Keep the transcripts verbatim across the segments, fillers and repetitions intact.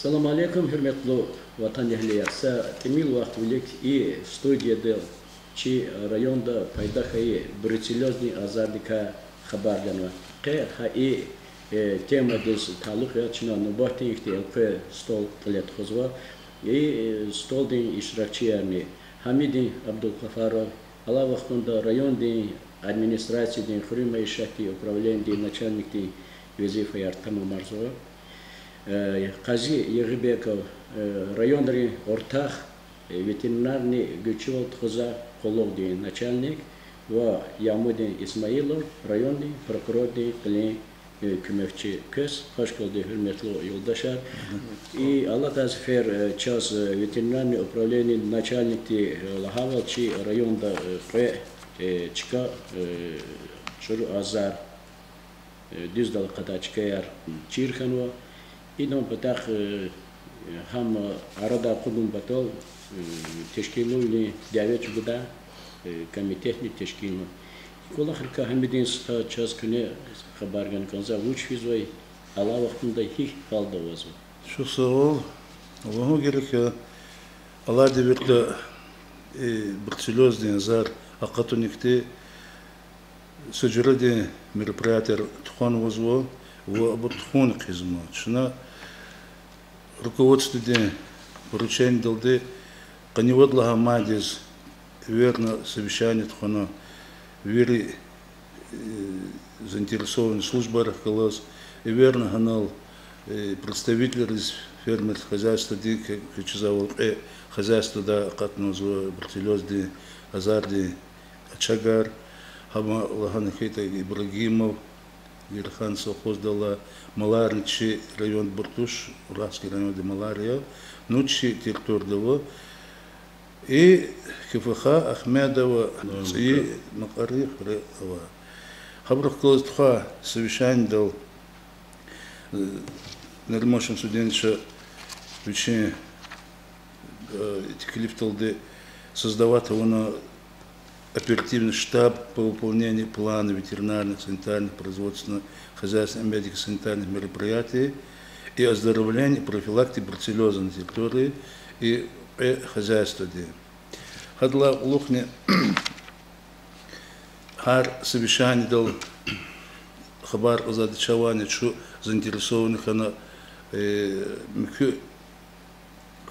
Салам алейкум, гьуьрметлу ватанэгьлияр! Са тӀимил вахт вилик и студияда чи районда пайда хьайи бруцеллёздин азардикай хабар ганва. Къе гьа и темадиз талукь яз чна нубатдин ихьтин элкъвей стол кьиле тухузва. И столдин иштиракчиярни: Гьамидин Абдулгъафаров, алай вахтунда райондин администрациядин хуьруьн майишатдин управленидин начальникдин везифаяр тамамарзава. Къази Ягъибеков, районрин ортах, ветеринарный гуьрчивал тухузвай къуллугъдин начальник, ва Ямудин Исмаилов, райондин прокурордин кьилин куьмекчи. Квез хош гелди, гьуьрметлу юлдашар. И алатай сефер чаз ветеринарный управленидин начальникди лагьайвал, чи районда кьве чка чӀуру азар, дуьздал акъатай чкаяр чир хьанва. Идан патахъ гьам арадай акъудун патал тешкилнавилин дяве чӀугвадай комитетни тешкилнава. И кӀвалахрикай, Гьамидин стха, чаз куьне хабар гана кӀанзава, вуч физвай, алай вахтунда гьикӀ гьалда авазва? Чухсагъул. Лугьун герек я, алай девирда и бруцеллёздин азар акъатуникди са жуьредин мероприятияр тухванвазва ва абур тухун хъийизва. Чна руководстводин поручениедалди къанни вад лагьай майдиз эверна совещание тухвана вири заинтересованный службайрихъ галаз, эверна гьанал представителриз фермерский хозяйстводин, квез чизвайвал, кьве хозяйстводай акъатнавазва бруцеллёздин азардин очагар. Гьам лагьана хьайитӀа, Ибрагимов, Герхан совхоздал алай маларни чи райондабур туш, Уральский районда малар я, ну чи территорияда ава. И КФХ Ахмедова цӀийи Макьарин хуьре ава. Гьабурухъ галаз тухвай совещаниедал Нариман Шамсудиновича вичин теклифдалди создавать авуна оперативный штаб по выполнению плана ветеринарных, санитарных, производственно-хозяйственных, медико-санитарных мероприятий и оздоровления и профилактики бруцеллёза на территории и кьве хозяйстводи. Гьадалай кьулухъни гьар совещаниедал хабар кьазвайди чавайни, чун заинтересованный хьана, муькуь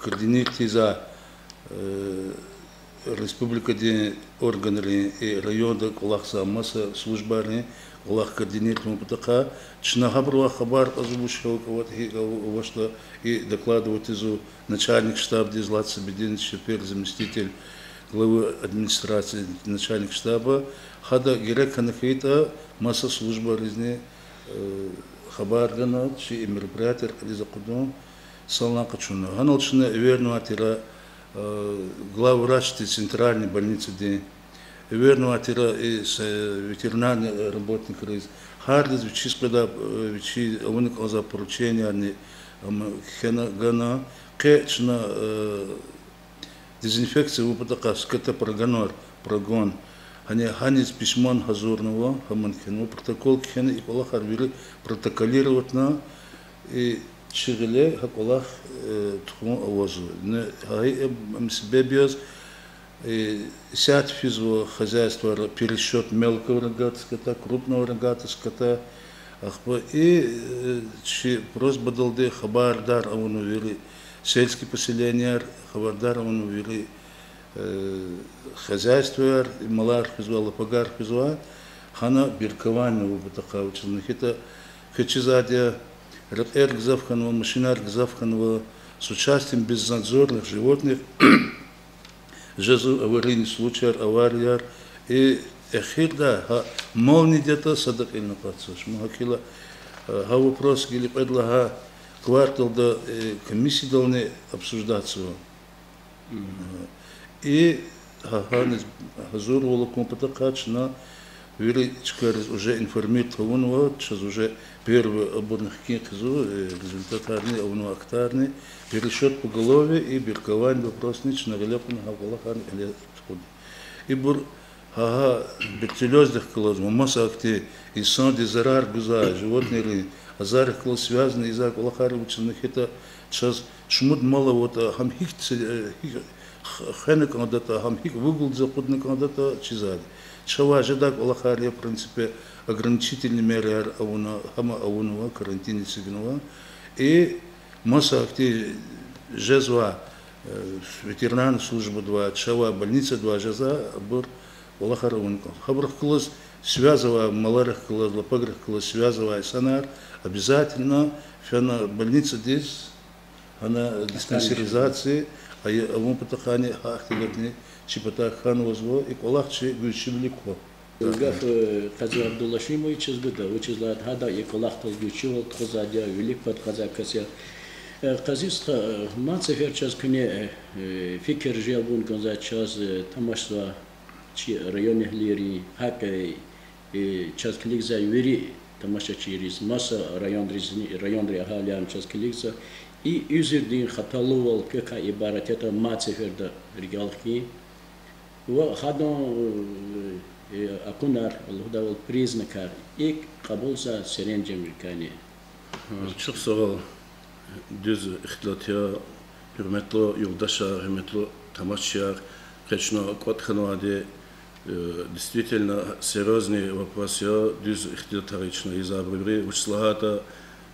координировать ийизвай республикадин органрин и районда кӀвалахзавай маса службайрин кӀвалах координировать авун патахъай. Чна гьабурувай хабар кьазва, вуч гьал кӀватӀ, гьикӀ авачтӀа, и докладывать ийизва начальник штабдиз, Лацабединович, первый заместитель главы администрации, начальник штаба. Гьада герек хьана хьайитӀа, маса службайризни хабар гана, чи и мероприятияр кьилиз акъудун, санлай къачуна. Гьанал чна эвернавай тир главврачди центральный больницадин, эвернавай тир и ветеринарный работникриз, гьардаз вичиз къведай, вичи авуна кӀанзавай поручениярни кхьена, гана. Къе чна дезинфекция авун патахъай скотопрогонар, прогон, гьаниз письмони гьазурнава, гьамни кхьенва, протокол кхьена, и кӀвалахар вири протоколироватьна, и чи гъиле гьа кӀвалах тухун авазва. Гьа и себеб яз исятда физва хозяйствойра пересчёт мелкого рогатого скота, крупного рогатого скота. Ахпа и чи просьбадалди хабардар авунва вири сельский поселенияр, хабардар авунва вири хозяйствояр, малар хуьзвай, лапагар хуьзвай, гьана бирковани авун патахъай, вучиз лагьайтӀа, квез чизвайди я, рекьер гзаф хьанва, машинар гзаф хьанва, с участием безнадзорных животных жезва аварийный случаяр, аварияр, и эхирда гьа мал нидатӀа сада кьилни акъатзавач. Мун гьакӀ хьайила, гьа вопрос гила кьвед лагьай кварталда комиссиядални обсуждатзава. И гьа, гьаниз гьазурвал акун патахъай чна вири чкайриз уже информировать авунва, чаз уже первый абурни хкин хъийизва, результатарни авунва, актарни, пересчёт поголовья и бирковани вопросни чна гъиле кьуна гьа кӀвалахарни кьиле тухуда. Ибур гьа, гьа бруцеллёздихъ галаз ва маса ахьтин инсандиз зарар гузвай животныйрин азаррихъ галаз связанный ийизвай кӀвалахар вучиз лагьайтӀа, чаз шумуд мал аватӀа, гьам гьикӀ це-, гьикӀ х-, хвена кӀандатӀа, гьам гьикӀ в угол акъудна кӀандатӀа чизвайди. Чавай жедай кӀвалахар я, в принципе, ограничительный мераяр авуна, гьам авунва, карантин эцигнава. И маса ахьтин жезвай, э, ветеринарный службадавай, чавай больницадавай жезвай абур кӀвалахар авун кӀан. Гьабурухъ галаз связь авай, маларихъ галаз, лапагрихъ галаз связь авай инсанар обязательно фена больницадиз, гьана диспансеризация авун патахъайни, гьа ихтилатни чи патай хьанвазва, и кӀвалах чи гуьзчивилик ква. Гаф, э, Къази Абдулгьашимовичаз гуда, вучиз лагьайтӀа гьада и кӀвалахдал гуьзчивал тухузвайди я, вилик кваз кьазвай кас я. Э, Къази стха, э, мад сефер чаз куьне, э, э, фикир желб авун кӀанзавай чаз, э, тамашзавай чи районэгьлийри, гьакӀ, э, чаз килигзавай вири тамашачийриз, маса районризни, районрин агьалиярни чаз килигзава. И уьзуьрдин хаталувал квекай ибарат ятӀа мад сеферда рикӀел хкин. Ва гьадан, э, акунар, лугьудайвал, признакар, икӀ кьабулзавай серенжемрикайни. Чухсагъул, дуьз ихтилат я, гьуьрметлу юлдашар, гьуьрметлу тамашачияр, къе чна кӀватӀ хьанвайди, э, действительно серьёзный вопрос я, дуьз ихтилатар я чна ийизвайбуру вири, вучиз лагьайтӀа,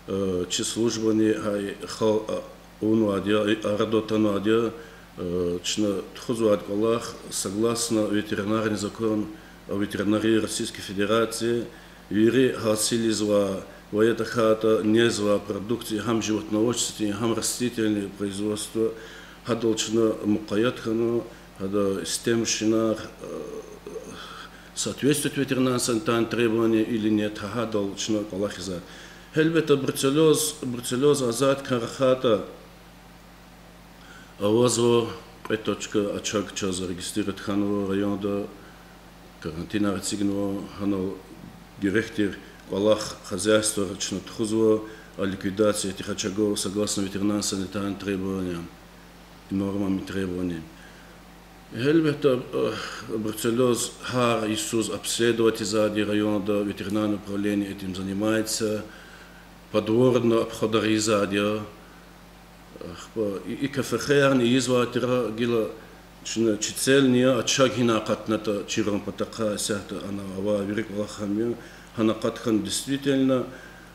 э, чи службани гьа и хал-, а, авунвайди я, и арадал атанвайди я, э, чна тухузвайди кӀвалах, согласно ветеринарный закон о ветеринарии Российской Федерации, вири гьасил ийизвай ва я тахьайтӀа незвай продукция, гьам животноводчестводин, гьам растительный производство, гьадал чна мукъаят хьана, гьада системный шинар, э, соответствует ветеринарно-санитарным требованиям или нет, гьа-, гьадал чна кӀвалахзава. Гьелбетда, бруцеллёз, бруцеллёз азад хьун рахайтӀа, авазва кьве точка, очаг чаз регистрировать хьанва районда, карантинар эцигнава, гьанал герек тир кӀвалах хозяйствойра чна тухузва о ликвидации этих очагов согласно ветеринарно-санитарным требованиям и нормам и требованиям. Гьелбетда, э, бруцеллёз гьар йисуз обследовать ийизвайди районда, ветеринарное управление этим занимается, подворный обходар ийизвайди я. Ахпа и, и КФХ-ярни ийизвай тир, гила чна, чи цель я очаг гьинай акъатнатӀа чирун патахъай, исятда ана авай вири кӀвалах гьам я, гьана акъат хьана действительно,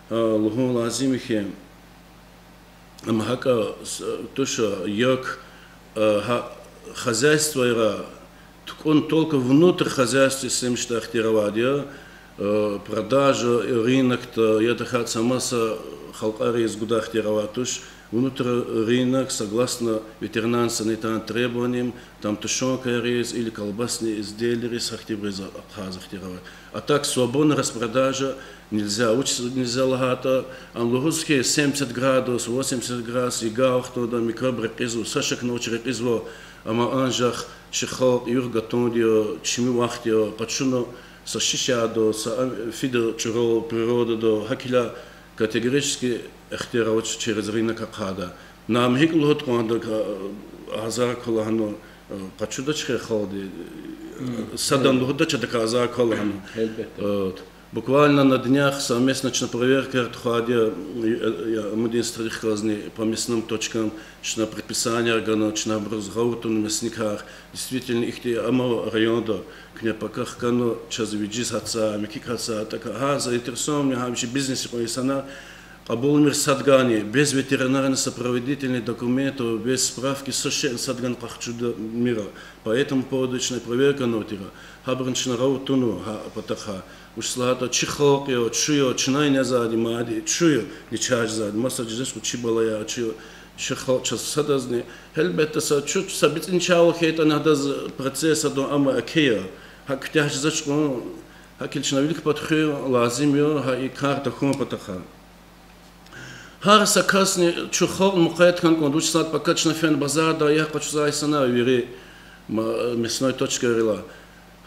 а, лугьун лазим я хьи, ам гьакӀ с-, туш, як, а, гьа-, хозяйствойра тукӀун только внутрь хозяйства сим жедай ихтияр авайди я, э, продажа, э, рынокда, я тахьайтӀа са маса халкьариз гудай ихтияр авайди туш, внутрь рынок, согласно ветеринарно-санитарным требованиям, там тушёнкайриз или колбасный изделийриз, гьахьтинбуруз ахъайиз ихтияр авайди. А так свободная распродажа нельзя. Вучиз нельзя лагьайтӀа, ам лугьуз хьи, семьдесят градус, восемьдесят градус, йига вахтунда микроб рекьизва, са шакни авач, рекьизва, амма анжах чи халкь югъ гатунди я, чими вахт я, къачуна са шишайда, са ам-, фида чӀуру природада, гьакӀ хьайила категорически ихтияр авач через рынок ахъайдай. Нам гьикӀ лугьуда кьван, адак азар ква лагьана, къачудач хьи халкьди, садан лугьудач адакай азар ква лагьана. Вот. Буквально на днях совместно чна проверкаяр тухвайди я, э, э, амудин стратегический по мясным точкам, чна предписанияр гана, чна абуруз гъавурда авуна мясникар, действительно, ихьтин ама районда, куьне пакагьна, чаз вижиз гьатзава, михьиз гьатзава, атӀа гьар заинтересованный, гьам чи бизнес кьван инсанар, кьабулмир садгани, без ветеринарно-сопроводительных документов, без справки са шейни садгани къахчудмир. По этому поводу чна проверка авунайтӀа, гьабурни чна гъавурда авунва гьа патахъай. Вучиз лагьайтӀа чи халкь я, чун я, чна незвайди мад чун я, начагъ жезвайди, маса жез хьи чи балаяр, чун я, чи халкь чаз садазни. Гьелбетда, са чун са бицӀи начагъвал хьайитӀани гьадаз процесс адан ама окей я. Гьа куьтягь жезвач кьван, гьакӀ хьайила чна вилик пад хуьн лазим я гьа и кар тахьун патахъай. Гьар са касни чун халкь мукъаят хьана кӀанда, вучиз лагьайтӀа пака чна фена базарда я къачузвай инсанар вири ма-, мясной точкайрилай.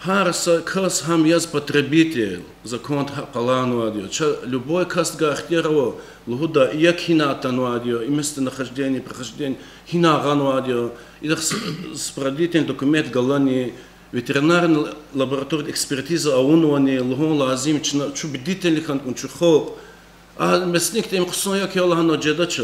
Гьар са кас гьам яз потребитель, законда гьакӀ къалурнавайди я. Чаз любой касдивай ихтияр ава лугьудай, як гьинай атанвайди я, и местонахождение, прохождение гьинай гъанвайди я, идахъ с-, сопроводительный документ галани, ветеринарный лабораторный экспертиза авунвани, лугьун лазим, чна, чун бдительный хьана кӀанда, чун халкь, А мясникди им хъсан я хьи лагьана жедач.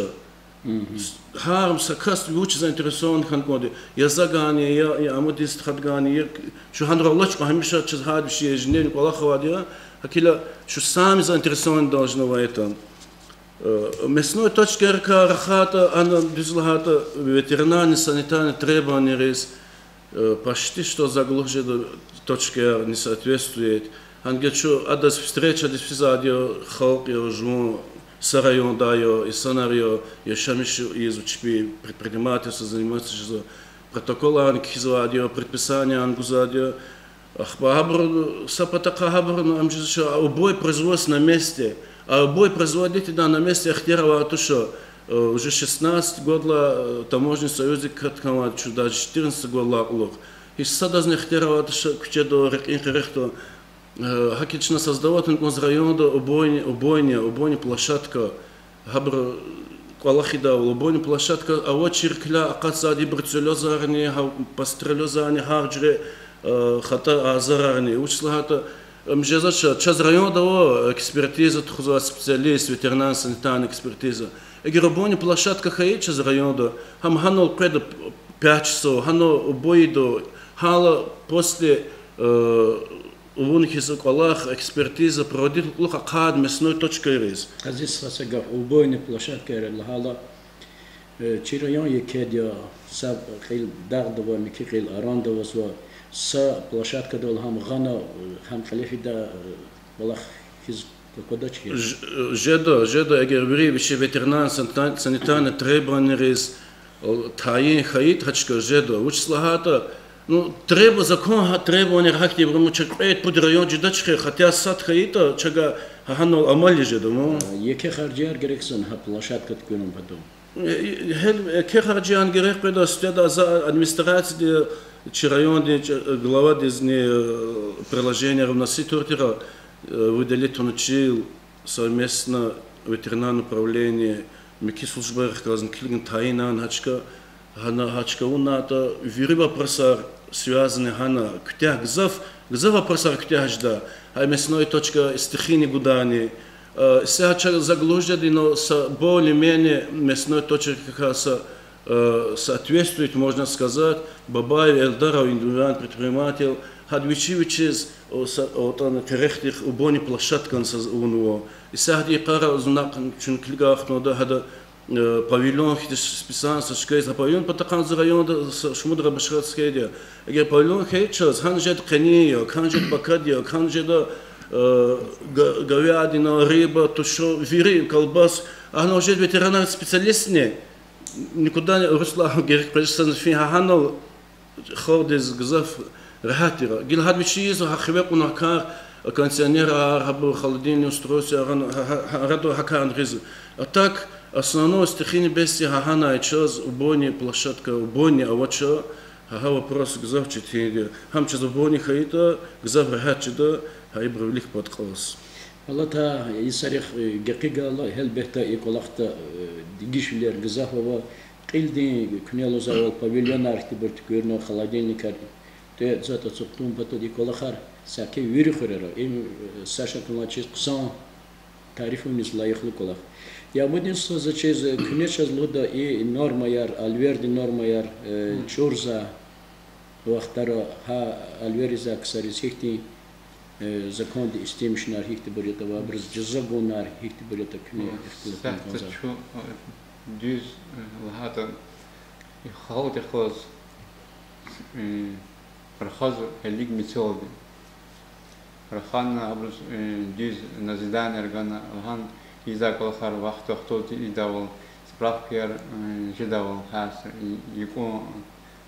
Гьар са кас вуч заинтересован хьана кӀанда, я за гана, я, я амудин стхад гана, я чун гьанра алачкьун, гьамиша чаз гьадвичи ежедневный кӀвалах авайди я, гьакӀ хьайила чун сами заинтересованы должны в этом. Э, мясной точкайрикай рахайтӀа, ана дуьз лагьайтӀа, ветеринарный санитарный требованийриз, э, почти что за глубже точкаяр не соответствует. Гьанги чун адаз встречадиз физвайди я, халкь я, жуван, са райондай я инсанар я, яшамиш ийизва чпи, предпринимательством заниматься жезва, протоколарни кхьизвайди я, предписаниярни гузвайди я. Ахпа гьабуру са патахъай гьабуру ам жезва, убой производств на месте. А убой производительдин на месте ихтияр авай туш, э, уже шестнадцать годлай, э, таможенный союздик кат хьанвайди чун, даже четырнадцать годлай кьулухъ. Гьич садазни ихтияр авай туш куьчеда, рекьин къерехда. Э, гьакӀ чна создавать авун кӀанзава районда убойни-, убойни, убойный площадка. Гьабуру кӀвалахида убойный площадка авачир кьиляй акъатзавайди бруцеллёзарни, гьа-, пастереллёзарни, гьар жуьре, э, хатӀа азарарни. Вучиз лагьайтӀа, м, жезвач, чаз районда ава экспертиза тухузвай специалист, ветеринарно-санитарная экспертиза. Эгер убойный площадка хьайи чаз районда, гьам гьанал къведа пять часов, гьана убой ийида, гьала после, э, авун хьиз кӀвалах, экспертиза проводить авун кьулухъ ахъайда мясной точкайриз. Азиз, са гаф, убойный площадкаяр лагьайла, э, чи район екеди я, са кьил дагъда ава, муькуь кьил арада авазва, са площадкадал гьам гъана, э, гьам кьиле фида, э, кӀвалах хьиз аквадач хьи? Ж-, жеда, жеда, эгер вири вичи ветеринарно-санитар-, санитарный требованийриз, э, тайин хьайитӀа гьа чка, жеда. Вучиз лагьайтӀа, ну, требу-, закон гьа требованийра гьахьтинбуру, ма чак кьвед-пуд район жедач хьи, хотя сад хьайитӀа, чага гьа гьанал амал жеда, ну. Еке харжияр герек яни гьа площадка туькӀуьрун патал? Э, гьел еке харжияр герек къведа, сифте за администрацияди, чи райондин, чи, главадизни, э, предложение вносить авуртӀа, э, выделить авуна чил совместно ветеринарное управление, муькуь службайрихъ галазни килигна тайинарна гьа чка, гьана гьа чка авунатӀа, вири вопросар связанный гьана, куьтягь гзаф, гзаф вопросар куьтягь жеда, гьа мясной точка стихийный гударни, э, исятда чаз за глубже жеди, но са более-менее мясной точкайрикай са, э, соответствует, можно сказать, Бабаев Эльдар, индивидуальный предприниматель, гьада вичи-вичиз, о, са, о, атӀана къерехдихъ убойный площадкани са авунва. Исятда йикъара зунахъ чун килигай вахтунда гьада, э, павильон хьиз специально са чкайриз, гьа павильон патахъай зи районда са шумудра башгъа чкайди я. Эгер павильон хьайи чаз, гьана жеда къенин яд, гьана жеда пакад яд, гьана жеда, э, га-, говядина, рыба, тушо-, вири, колбас, гьана жеда ветеринарный специалистни, никуда не, урусла герек къвезвайди фин, гьа гьанал халкьдиз гзаф регьят тир. Гила гьада вичи ийизва, гьа хиве кьуна гьа кар, кондиционерар, гьабур холодильный устройствояр, гьа, гьа, гьа, арада гьа кар гъизва. А так, основное стихийный бедствие гьа гьанай чаз, убойный площадка, убойный авач, гьа, гьа вопрос гзаф четинди я. Гьам чаз убойный хьайитӀа, гзаф регьят жеда гьа ибурун вилик пад кьаз. Алатай йисарихъ, э, гекъигайла, гьелбетда, и кӀвалахда, э, дегишвилер гзаф ава. Кьилдин куьне лугьузвайвал, павильонар ихьтинбур туькӀуьрна, холодильникар, тӀе затӀ ацукьун патал и кӀвалахар саки вири хуьрера. Им, э, са шакалай чиз хъсан, тарифуниз лайихлу кӀвалах. Я амудин йисуз за чиз, э, куьне чаз лугьуда и нормаяр, алвердин нормаяр, э, чӀурзавай вахтара гьа алверзавай ксариз гьихьтин, э, законда истемишунар гьихьтинбур ятӀа ва абуруз жаза гунар гьихьтинбур ятӀа куьне ихтилатун кӀанзава. Чун, э, дуьз, э, лагьайтӀа, и халкьдихъ галаз, э, рахазва гьелелиг мецелди. Рахана абуруз, э, дуьз назиданияр гана, лагьана ийизвай кӀвалахар вахт-вахтунда ийидайвал, справкаяр, э, жедайвал гьар са, э, юкьван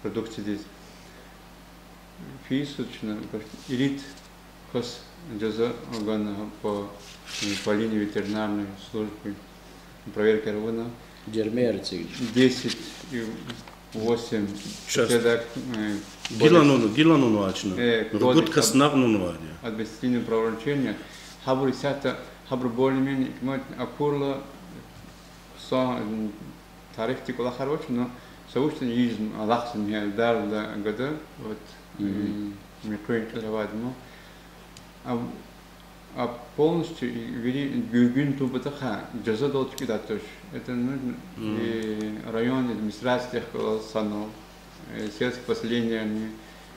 продукциядиз. Фейи йисуз чна ирид кас жаза гана по, э, по линии ветеринарной службы проверкаяр авуна. Дермеяр эцигна. Десять и восемь. Час. Гьадак, э, гилан авуна, гилан авунвай чна. Э, ругуд кас накьнавайди я административное правонарушение. Гьабур исятда, гьабур более-менее икьман акурла, хъсан, м, тарифдин кӀвалахар авач, но са вуч ятӀани ийиз алахъзава, мегьи, дарда гада, вот, э, муькъуьн кьил авайди ма. А А полностью и вири гуьргуьн тун патахъай жазадал чкӀидай туш. Это нужно и район администрациядихъ галаз санал, э, сельское поселениени,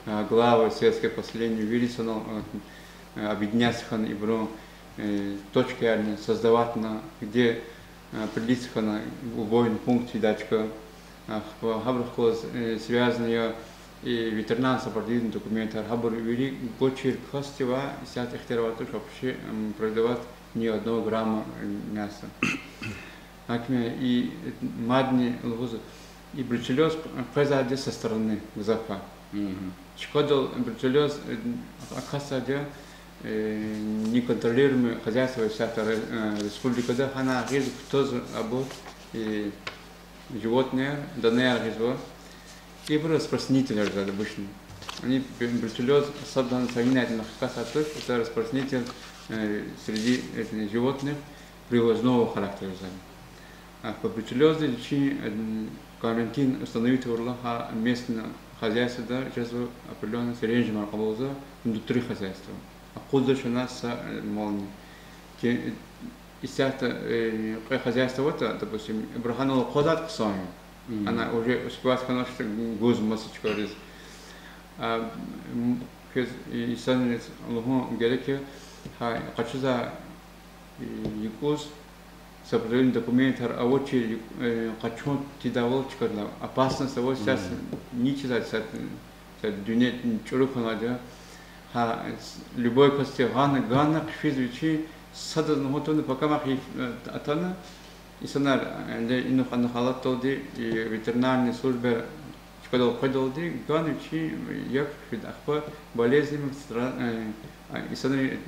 а, главы сельских поселений, вири санал, э, э, объединяться хьана ибурун, э, точкаярни создавать хьана, где, э, прилиться хьана убойный пункт ийидай чка. Ахпа гьабурухъ галаз, э, связанный я и ветеринарно-сопроводительный документар, гьабур вири гвачир касдивай исятда ихтияр авай туш вообще, м, продавать ни одного грамма, э, мяса. Гьаким я и, э, мадни лугьуз, и бруцеллёз къвезвайди со стороны гзаф я. Чкадал бруцеллёз, э, акатзавайди я, э, неконтролируемое хозяйство исятда ре-, э, республикада, гьана гъиз кутаз абур, и животные, данаяр гъизва. Ибур распространитель я жезвайди обычно. Они б-, бруцеллёз садлагьана са винедин акатзавайди туш, это распространитель, э, среди этих животных привозного характера жезвайди. А по бруцеллёзди вичин, э, карантин установить авурла гьа местное хозяйствода жезва, определённый серенжемар къалурзава внутри хозяйства. Акъудзавач вуна са, э, мални. Ки, э, исятда, э, кьве хозяйство аватӀа, допустим, ибуру гьанал акъвазайди хъсан я. Ана уже успевать хьанач гуз маса чкайриз. А, м, квез, э, инсанриз лугьун герек я, гьа къачузвай, э, юкӀуз сопроводительный документар авачир, э, къачун тийидайвал чкадилай. Опасность аваз, сейчас ничего, сейчас, сейчас дуьнья чӀуру хьанвайди я. Гьа, с-, любой касди гъана, гана, хъфиз вичи, садаз лугьун тавуна, пакамахъ йиф-, э, атана, инсанар, э, де инихъ-анихъ алатдалди, и ветеринарный службаяр чкадал къведалди, гана вичи, э, як хъфида, ахпа болезнь стра-, э, а, инсанри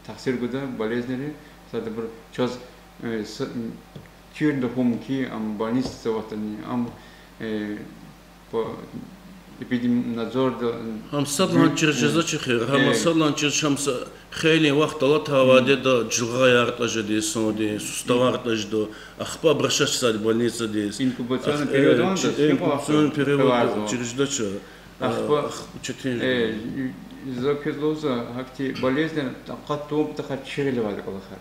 тахсир гуда болезньри, садбур чаз, э, с-, м, чирна хьун хьи, ам больницада аватӀани, ам, э, по эпидемнадзорда, м, Гьам садлан чир жезачир хьи, гьам садлан чир, гьам са хейлин вахт алатай авайди я, да, жилгъаяр тӀа жеда инсандин, суставар тӀа жеда, ахпа обращаться жезвайди больницадиз. Инкубационный период, э, чи-, инкубационный период чир жедач. Ахпа, ахпа четин жеда. За квез лугьузва, гьахьтин болезньар акъат тавун патахъай чи гъиле авайди кӀвалахар.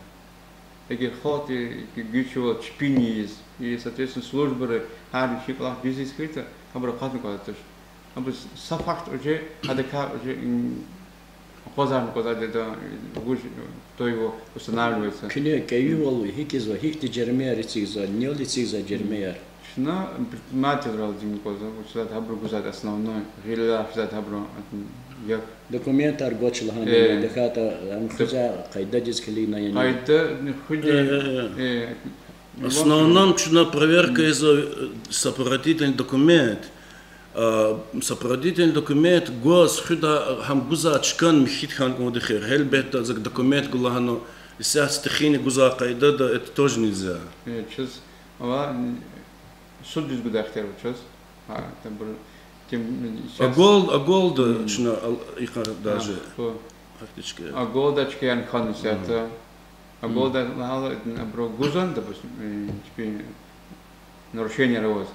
Эгер халкьди гуьчвал чпин ийиз, и, соответственно, службайри гьар вичин кӀвалах дуьз ийиз хьайитӀа, гьабур акъатна кӀанзавайди туш. Абур са факт уже, гьадакай уже, м, акъвазарна кӀанзавайди я, да, вуж, то его устанавливается. Куьне кӀевивал гьикӀ ийизва, гьихьтин жеримеяр эцигзава, нел эцигзава жеримеяр? Чна предпринимательралди кӀанзава, вучиз лагьайтӀа гьабуру гузвайди основной, гъиле физвайди гьабуру, м, як. Документар гвач лагьана, э, тахьайтӀа, ам, хуьзвай къайдадиз килигна яни? Къайда хуьда, э, основном чна проверка ийизва, э, сопроводительный документ. А, сопроводительный документ гваз хуьда, гьам гузвай чкани михьиди хьана кӀанда хьи, гьелбетда, за документ гуз лагьана, исятда стихийно гузвай къайдада, это тоже нельзя. Э, чаз ава, м, суддиз гудай ихтияр ава чаз. Гьа, там бир, тем, м, сейчас Агалда, агалда чна ал-, йикъара даже. Гьа, фу. Гьахьтин чка. Агалда чкаяр хьана исятда. Агалда лагьайла, абуру гузвани, допустим, э, чпи нарушенияр аваз.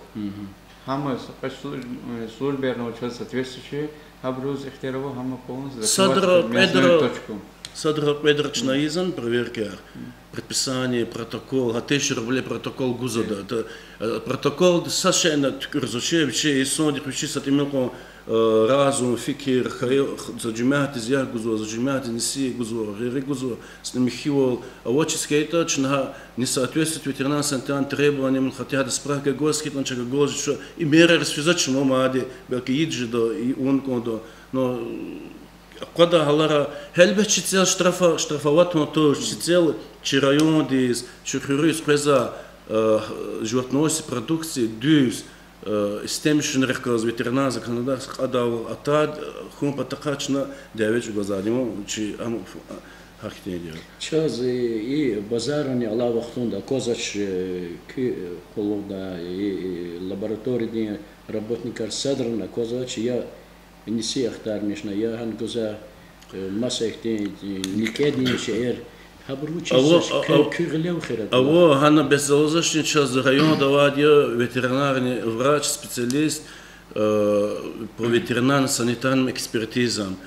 Гьамаз кьве служ-, э, службаярни ава чаз соответствующий, гьабуруз ихтияр ава гьам полностью закрывать местную точку. Садра кьведра, садра кьведра чна ийизва проверкаяр. Предписание, протокол, гьа тыща рублей протокол гузва, да, это, э, протоколда са шейни туькӀуьрзавач, вичи инсандихъ вичи са тӀимил кьван, э, разум, фикир, хьайи, х-, за жемятдиз ягъ гузва, за жемятдиз несигьат гузва, гъейри гузва, са михьивал авачиз хьайитӀа, чна гьа не соответствует ветеринарно-санитарным требованиям, хотя гьада справка гваз хьайитӀани, чак гваз жеда, и мераяр физвач ма мад, белки ийиз жеда, и авун кӀанда. Но, э, акъвадай гьалара, гьелбет, чи цел штрафа-, штрафовать авун туш, чи цел чи райондиз, чи хуьруьз къвезвай, э, животноводческий продукция дуьз, э, истемишунрихъ галаз ветеринарный законодательство кьадайвал атайди, э, хьун патахъай чна дяве чӀугвазвайди я, чи ам ф-, а, гьахьтинди я. Чаз, э, и базаррани алай вахтунда аквазвач, э, куь, э, къуллугъда, и, и лабораториядин работникар садрани аквазвач, я неси ахтармишна, я гьана гузвай, э, маса ихьтин, э, некӀедин шейэр. Гьабур вучиз жезвач, куь, куь гъиле вахир ава. Ава, гьана бес залазвачни, чаз районда авайди я ветеринарный врач, специалист, э, по ветеринарно-санитарным экспертизам.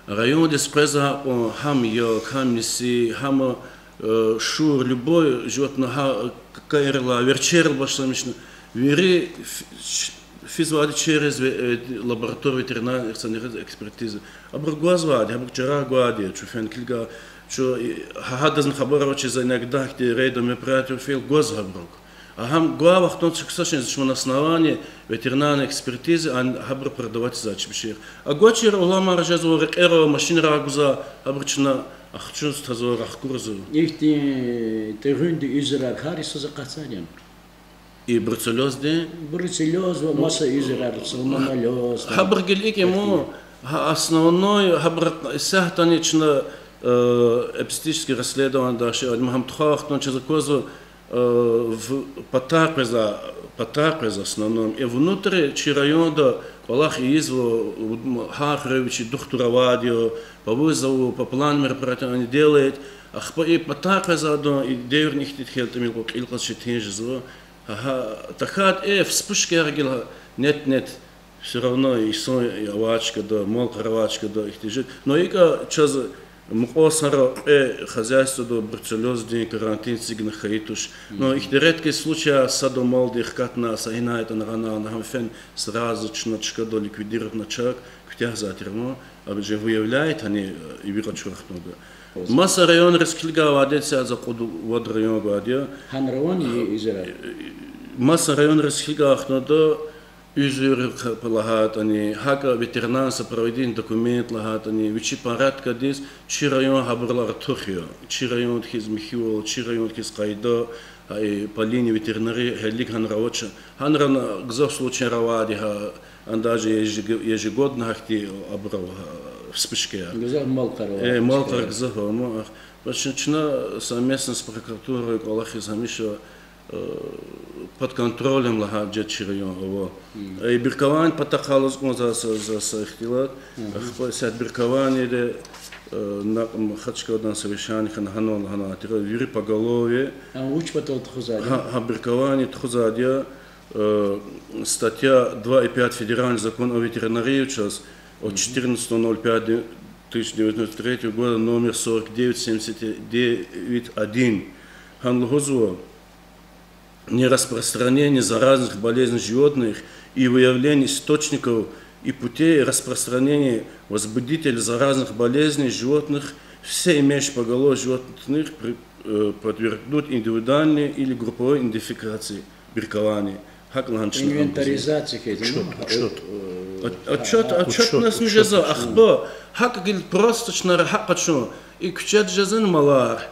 Райондиз къвезвай кьван гьам як, гьам ниси, гьам, э, шур, любой животное, гьа, кайрилай, верчерилай башламишна, вири ф-, физвайди через ве-, э, лаборатор ветеринарный, санитарный экспертиза. Абуру гвазвайди, абуру чара гвайди, чун фена килигай, чун, э, гьа-, гьадазни хабар авачиз, иногда хьтин рейдовый мероприятие фейила гваз гьабурук. А гьам гвай вахтунда чун ксачни зачман основание ветеринарной экспертизы, а гьабуру продавать ийизвай чпишер. А гвачир уламар жезва, рекьера машинрай гузвай, абуру чна ахчуз тазва, рахкурзава. Ихьтин тӀегъуьнди уьзуьрар гьар йисуз акъатзавайди яни? И бруцеллёздин? Бруцеллёз ва маса уьзуьрар, сальмонеллёз, там, гьабур гила икӀ я, ихьтин. Гьа основной, гьабур исятдани чна, э, эпистемологический расследование даши, ам гьам тухвай вахтунда чаз аквазва, э, в-, патай къвезвай, патай къвезвай основном. И внутри чи районда кӀвалах ийизва, гьар хуьре вичин духтур авайди я, по вызову, по плану мероприятий они делают. Ахпа и патай къвезвайдан и девирни ихьтин хьайила тӀимил кьил кьаз четин жезва. Гьа, гьа, тахьайтӀа, э, вспышкаяр гила, нет, нет, всё равно инсан авай чкада, мал-къара авай чкада ихьтин жеда. Но икӀа чаз мукьвал санра кьве хозяйствода бруцеллёздин карантин эцигна хьайи туш. Но ихьтин редкий случай, сада малди хкатна, са инайтӀа гъана, гьам фена сразу чна чкадал ликвидировать авуна чак, куьтягьзавай тир ам, а уже выявляет, гьани, э, иви къачур вахтунда. Маса районриз килигайвал адет сяз акъуд вад район гвайди я. Гьа район и-, изера. Маса районриз килигайвал вахтунда уьзуьр лагьайтӀани, гьакӀ ветеринарный сопроводительный документ лагьайтӀани, вичи порядкадиз чи район гьабурулай артух я. Чи район хьиз михьивал, чи район хьиз къайда, гьа и по линии ветеринарии гьелелиг гьанра авач. Гьанра гзаф случайар авайди я, гьа, ан даже еже-, ежегодно гьахьтин абур ава, гьа, вспышкаяр. Гзаф мал-къара ава. Э, мал-къара гзаф ава, ма, ах, бачин чна совместно с прокуратурой кӀвалахиз гьамиша, э, под контролем лагьай жеда чи район ава. Э, брикованиедин патахъай алаз кьван за са, за са ихтилат. Ахпа исятда брикованиеди, э, накь Махачкъаладани совещание хьана, гьанал лагьанай тир, вири поголовье. А вуч патал тухузвайди я? Гьа, гьа, брикованиеди тухузвайди я, э, статья два и пять Федеральный закон о ветеринарии чаз от четырнадцатого ноль пятого тысяча девятьсот девяносто третьего года номер сорок девять семьдесят девять один. Гьана лугьузва: нераспространение заразных болезней животных и выявление источников и путей распространения возбудителей заразных болезней животных, все имеющие поголовье животных при-, э, подвергнут индивидуальной или групповой идентификации, брикованию. ГьакӀ лагьана чна. Инвентаризация хьиз, учёт, ну, учёт. Э, отчёт, а, отчётность учёт, жезва, учёт. Ахпа гьакӀ гила просто чна гьакӀ къачун. И куьчеда жезвани малар?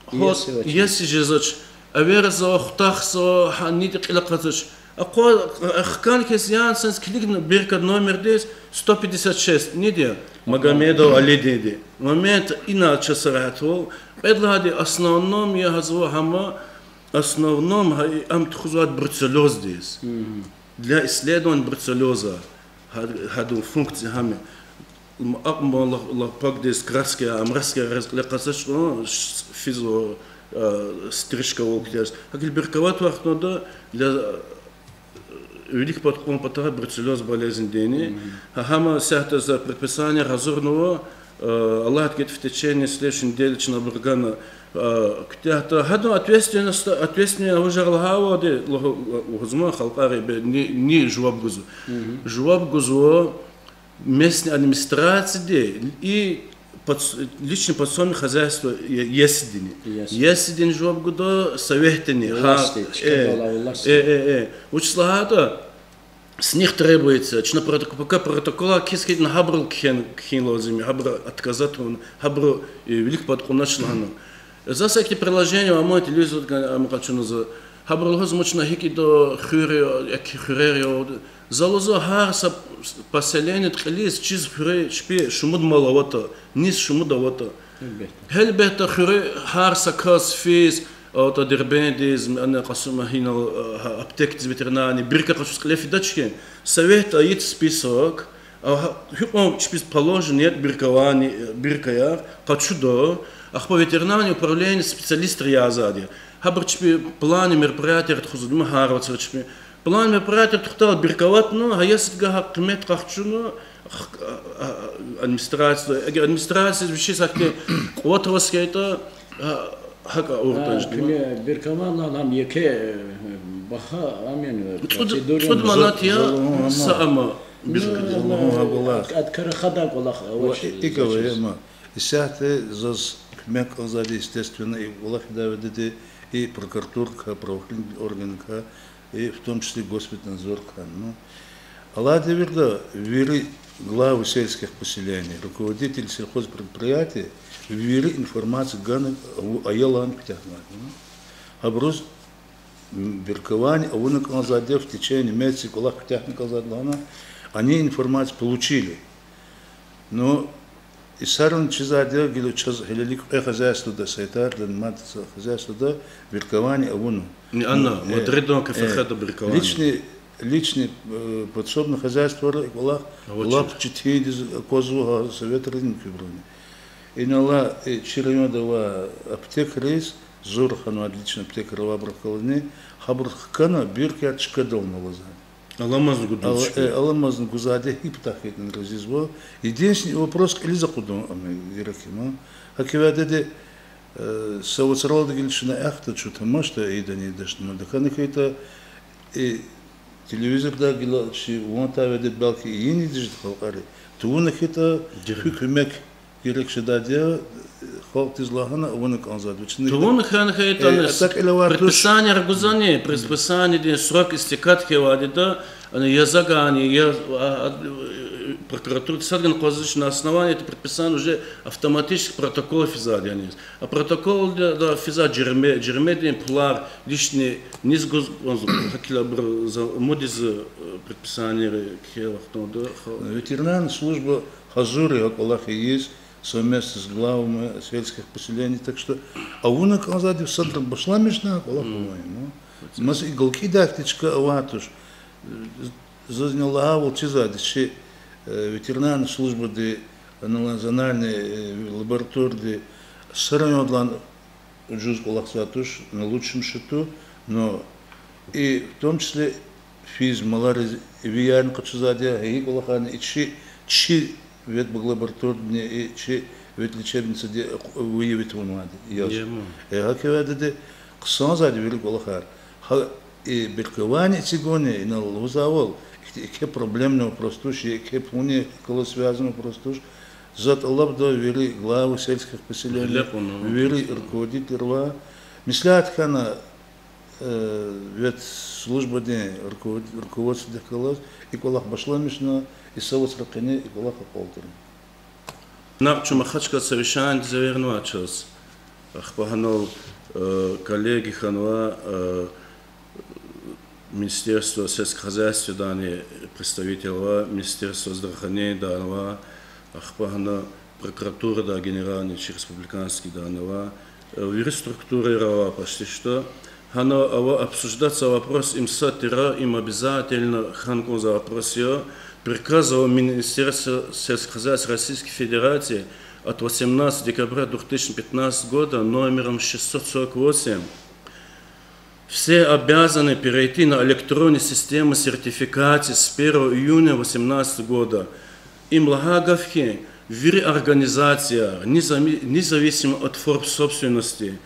Хо-, еси жезвач. Эверзава, хутахзава, гьа, ни кьил акъатзавач. Акъваз, а, хкана хьиз яна санс килигна биркад номердиз сто пятьдесят шесть, ни я? Магомедов Алидинди. Момент ина чаз регьятвал. Кьвед лагьайди основном я гьазва гьама, основном гьа-, ам тухузвайди бруцеллёздиз. Для исследования бруцеллёза. Гьа-, гьадан функция гьам я. М, акьван ла-, лапакдиз краска, омраз кьиле акъатзавач, ш-, физва, а, стрижкавал кутаз. ГьакӀ гила бриковать авун вахтунда для, а, вилик пад кьун патал бруцеллёз болезньдини. Гьа, гьама исятда за предписание гьазурнава, а, Аллагьди гайитӀа в течение следующей недели чна абур гана, а, куьтягьда. Гьадан ответственность, ответственный аважагъ лагьайвалди лугьу-, лугьузма халкьари бе-, ни, ни жаваб гузва. Жаваб гузва местный администрациядини и подс-, личный подсобный хозяйство е-, есидини. Есидини жаваб гуда, советдини. Власти, э, чкадал авай власти. Э, э, э. Вучиз лагьайтӀа, с них требуется, чна проток-, пока протоколар кхьиз хьайитӀани гьабурал кхьен-, кхьин лазим я, гьабуру отказать авун, гьабуру, э, вилик пад кьунач лагьана. За са ихьтин приложение ва ам телевизордикай ам къачуна за. Гьабуру лугьузва чна гьикӀ ийида хуьр, э, хуьрер я. За лугьузва гьар са поселениедин кьилиз чиз хуьре чпи шумуд мал аватӀа, низ шумуд аватӀа. Гьелбетда, хуьре гьар са кас физ, а, аватӀа Дербентдиз, ана Кьасумхуьруьн, а, гьа, аптекадиз ветеринарный бирка къачуз кьиле фидач хьи, советда ийида список, а, гьа, гьикьван чпиз положено ятӀа биркавани, биркаяр къачуда, ахпа ветеринарный управлениедин специалистри язавайди я. Гьабуру чпи план мероприятияр тухузвайди я, гьар вацра чпи план мероприятияр тухудайла биркаватна, гьа есидикай гьа къимет къахчуна, Администрацияда, эгер администрациядиз вичиз гьахьтин къуват аваз хьайитӀа, гьа-, гьакӀ авуртӀани жеда. Куьне беркавани лагьана ам еке, э, баха, ам яни, э, цӀуд, процедура цӀуд манат я, са ама биркавани. Адкара хадай кӀвалах авач, икӀ авай ама. Исятда заз куьмек кӀанзавайди, естественно, и кӀвалах ийидайди и прокуратуракай, правоохранительный органрикай, и в том числе Госпитнадзоркай. Ну, алай девирда вири главы сельских поселений, руководители сельхозпредприятий вири информация гана, аялар куьтягьнавайди. Гьабуруз беркавани авуна кӀанзавайди я, в течение месяца кӀвалах куьтягьна кӀанзавайди лагьана, они информацию получили. Ну, и саран чизвайди я, гила чаз гьелелиг кьве хозяйствода, Сайтарда, мад са хозяйствода беркавани авуна. Личный, личный, э, подсобный хозяйствора и кӀвалах лап четиндиз аквазва гьа советризни куьбурни. Инал алай, э, чи районда авай аптекариз зур хьанвайди, личный аптекари авайбур хьайила, гьабур хкана, биркяр чкадал алазва. Аламазни гузвайди я, гьи патахъ ятӀани разизва. Единственный вопрос кьилиз акъудун ам герек я. Гьакӏ хьайитӀа, э, са вацралди гила чна ахъайда, чун тамашда ийида, ийидачни мад хьана хьайитӀа, э, телевизорда гила чи ван таведа, белки ийин ийиз жеда халкьари. Тавуна хьайитӀа, куь куьмек герек жедайди я, халкьдиз лагьана авуна кӀанзавайди я. Тавуна хьана хьайитӀани, предписанияр гузвани, предписаниедин срок истекать хьайидайди я, ана язавайни, я, а, а, прокуратурада садгана акъваздач, на основании этого предписания уже автоматически протокол физвайди я аниз. А протоколда физвай жериме, жеримедин пулар лишний низ гуз-, гьакӀ хьайила абур за мудиз, э, предписанияр кхьей вахтунда. Ветеринарная служба гьазур я гьа кӀвалах ийиз совместно с главами сельских поселений, так что авуна кӀанзавайди я, садра башламишна гьа кӀвалах авун я. Маса и галкӀидай хьтин чка авай туш. Заз инал лагьайвал чизвайди, чи, э, ветеринарная службади, ана зональный, э, лабораторияди са райондилай ужуз кӀвалахзавай туш, на лучшем счету, но и в том числе физ малариз ивиярни къачузвайди я, гьа и кӀвалахарни и чи, чи ветлабораториядини, и чи ветлечебницади выявить авунвайди я. Э, гьакӀ хьайитӀа, хъсанзавайди вири кӀвалахар. Гьа и беркавани эцигунни, инал лугьузвайвал, ихьтин еке проблемный вопрос туш, еке пулунин кӀвале связанный вопрос туш. За тӀалабда вири главы сельских поселений, вири руководителийривай меслят хьана, э, ветслужбадин руковод-, руководстводихъ галаз и кӀвалах башламишна, и са вацра къене и кӀвалах акьалтӀурун. Накь чун Махачкъаладин совещанидиз эвернавай чаз. Ахпа гьанал, э, коллеги хьанва, э, Министерство сельского хозяйстводани представитель ава, Министерство здравоохранениедани ава, ахпа гьана прокуратурада генеральный чи республиканскийдани ава, э, вири структурайра ава почти что. Гьана ава обсуждаться вопрос, им са тир, им обязательно хьана кӀанзавай вопрос я. Приказ ава Министерства сельского хозяйства Российской Федерации от восемнадцатого декабря две тысячи пятнадцатого года номером шестьсот сорок восемь. Все обязаны перейти на электронную систему сертификации с первого июня восемнадцатого года. Им лагьай гаф хьи, вири организацияр, незами-, независимо от форм собственности,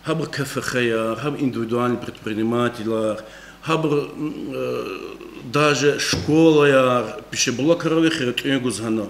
гьабур КФХ-яр, гьабур индивидуальный предпринимателар, гьабур, м, э, даже школаяр, пищеблокар авай хьи, тӀуьн гуз гьана,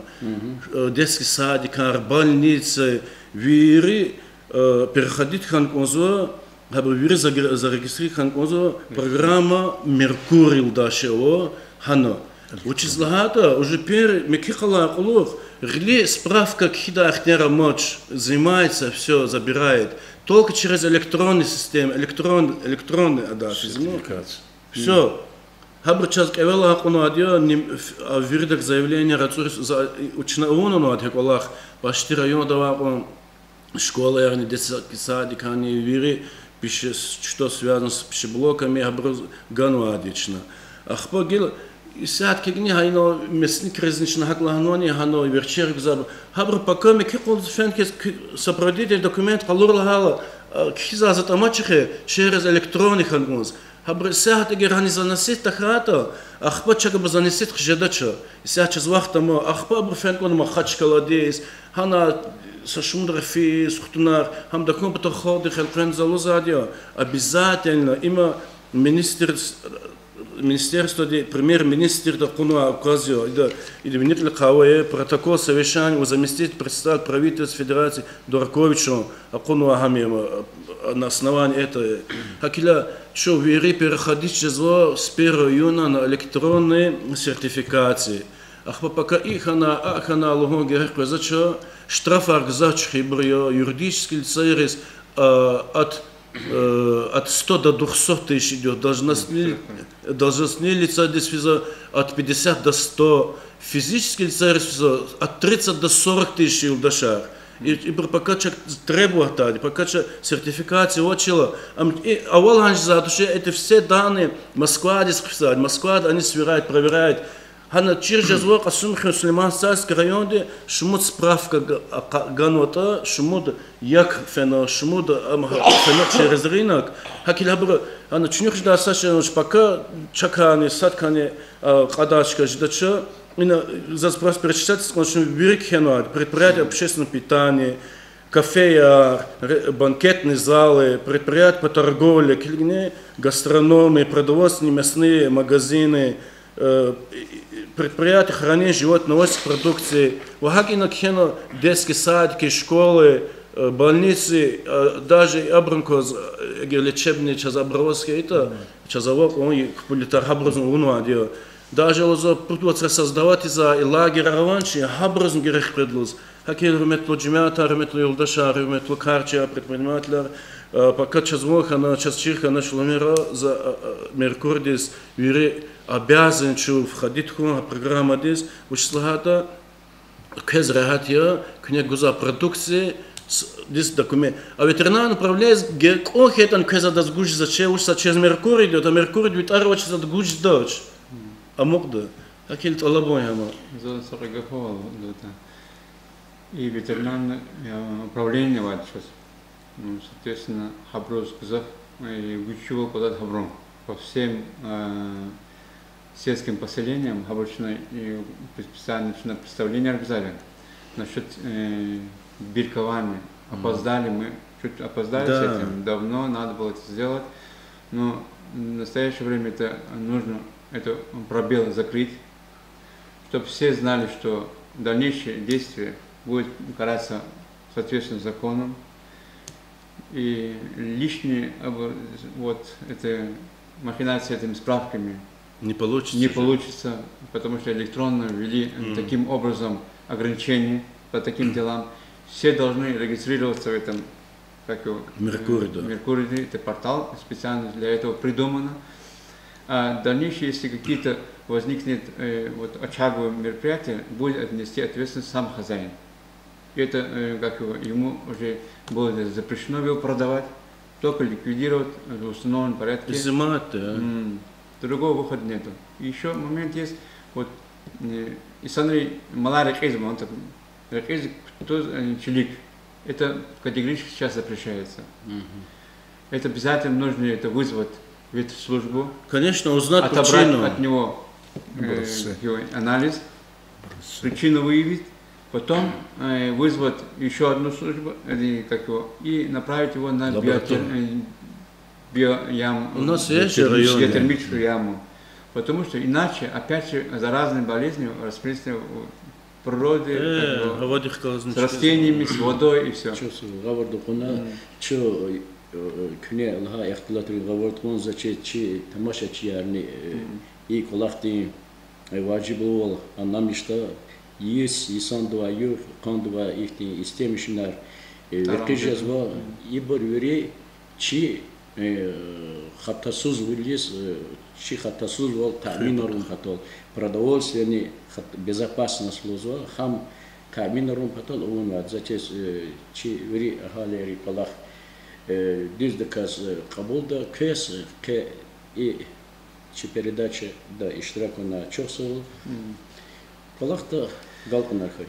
э, детский садикар, больница, вири, э, переходить хьана кӀанзава, гьабур вири загр-, зарегистрировать хьана кӀанзава программа Меркурий лугьудай шей ава гьана. Вучиз лагьайтӀа, уже пер мекьи къалай кьулухъ гъиле справка кхьидай ихтияр амач, изъимается, всё, забирает. Только через электронный система, электрон-, электронный адай физма. Всё. Гьабур чаз кӀевелай кьунвайди я, ним-, ф-, а, виридак заявленияр ацӀурай, за-, чна авунвайди гьа кӀвалах, почти районда авай кьван школаярни, детский садикарни, вири пише-, что связано с пищеблоками, гьабуруз ганвайди чна. Ахпа гила исятда килигна гьа инал мясникризни чна гьакӀ лагьанвани, гьана верчер гзаф. Гьабуру пока мекьи къуллугъ фена хьиз, куь сопроводительный документ къалура лагьайла, а, кхьизвай затӀ амачир, через электронный хьана кӀанзава. Гьабуру исятда эгер гьаниз заносить тахьайтӀа, ахпа чак абур заносить хъжедач. Исятда чаз вахт ама, ахпа абуру фена кӀанда Махачкъаладиз, гьана са шумудра физ, хтунар, гьам такун патал халкьдихъ элкъвензавайди я, обязательно има министр- министерстводи премьер-министрди акъуднавай указ я, ида, ида виникьла хъвайвал, протокол совещания у заместителя председателя правительства Федерации Дурковичан акъуднавай гьам я, на основании этого. ГьакӀ хьайила чун вири переходить жезва с первого июня на электронные сертификации. Ахпа пака и хьана, а хьана лугьун герек къвезвач, штрафар гзаф чӀехибур я, юридический лицейриз, а, от, э, от ста до двухсот тысяч идёт, должностни-, должностный лицейдиз физва от пятидесяти до ста, физический лицейриз физва от тридцати до сорока тысяч, юлдашар. И, ибур пака чак требовать авайди, пака чак сертификация авачирла, ам, и авал гьана жезвайди туш, эти все данные Москвадиз хъфизвайди, Москвада они сверяют, проверяют. Гьана чир жезва Кьасумхуьн Сулейман-Стальский районди, шумуд справка га-, а, ка-, ганватӀа, шумуд як фена, шумуд, ам, гьа-, фена через рынок. ГьакӀ хьайила гьабур, гьана чуьнуьх жедай са шей, пака чакайни, садкайни, а, кьадай чка жедач. Ина заз просто перечислять ийиз кӀанзава, чун вири кхьенвайди: предприятия общественного питания, кафеяр, ре-, банкетные залы, предприятия по торговле, килигна, гастрономы, продовольственные мясные магазины, э, предприятия хранения животноводческой продукции, ва гьакӀ ина кхьенва детские садики, школы, э, больницы, э, даже и абурун кваз, э, эгер лечебный чаз образовать хьайитӀа, чаз ава кьван капиталар, гьабурузни авунвайди я. Даже лугьузва пуд вацра создавать ийизвай и лагерьар авани, гьабурузни герек къведа лугьуз. ГьакӀ хьайила, гьуьрметлу жемятар, гьуьрметлу юлдашар, гьуьрметлу карчияр, предпринимателар, э, пака чаз ван хьана, чаз чир хьана, чун лугьумир, за, э, э, Меркурдиз вири обязан чун входить хьун гьа программадиз, вучиз лагьайтӀа квез регьят я куьне гузвай продукция с-, диз документ. А ветеринарное управлениедиз кӀан хьайитӀани квез адаз гуж жезвач, вучиз лагьайтӀа чаз Меркурий идёт, а Меркурийди ви тӀвар авачиз ада гуж жедач. Амукьда. ГьакӀ хьайила тӀалабун я ам. Заз са кьве гаф ава, да, да. И ветеринарное, э, управление авайди чаз. Ну, соответственно, гьабуруз гзаф, э, гуж чӀугваз кӀанзавайди гьабурун. По всем, э, сельским поселениям, гьабур чна, э, специально чна представление гузвайди насчёт, э, биркования. Опоздали мы, чуть опоздали с этим. Да. Давно надо было это сделать. Но в настоящее время это нужно, этот пробел закрыть, чтоб все знали, что дальнейшие действия будут караться соответственно законам. И лишние, э, вот, это, махинации с этими справками не получится, потому что электронно ввели, э, таким образом ограничения по таким делам. Все должны регистрироваться в этом, как его, э, Меркурий, да. Меркурий, это портал специально для этого придумано. А дальнейшие, если какие-то возникнет, э, вот, очаговые мероприятия, будет отнести ответственность сам хозяин. И это, э, как его, ему уже было запрещено его продавать, только ликвидировать, э, в установленном порядке. Изымат, да. М, другого выхода нету. И ещё момент есть, вот, э, инсанри малар рекьизва, он так, рекьиз кутаз, э, чилик. Это категорически сейчас запрещается. Это обязательно нужно это вызвать ветслужбу, конечно, узнать причину, отобрать от него, э, его анализ, причину выявить, потом, э, вызвать ещё одну службу, или как его, и направить его на биотер-, э, биояму. У нас есть же районы. Биотермическую яму. Потому что иначе, опять же, заразные болезни распространяются в природе, э, как бы, с растениями, с водой и всё. Чувствую, гъавурда кьуна, чу, э, куьне лагьай ихтилатрал гъавурда кьуна, за чи, чи тамашачиярни, э, и кӀвалахдин, э, важиблувал анам ишда, йис, йисандивай югъ, къандивай ихьтин истемишунар, э, векъи жезва, ибур вири чи, э, хатасузвилиз, э, чи хатасузвал таъминарун патал, продовольственный хат-, безопасность лугьузва, гьам таъминарун патал авунвайди. За чиз, э, чи вири агьалийрин кӀвалах, э, дуьздаказ, э, кьабулда, квез, э, къе и чи передачада иштирак авунай чухсагъул. КӀвалахда галкӀунар хьуй.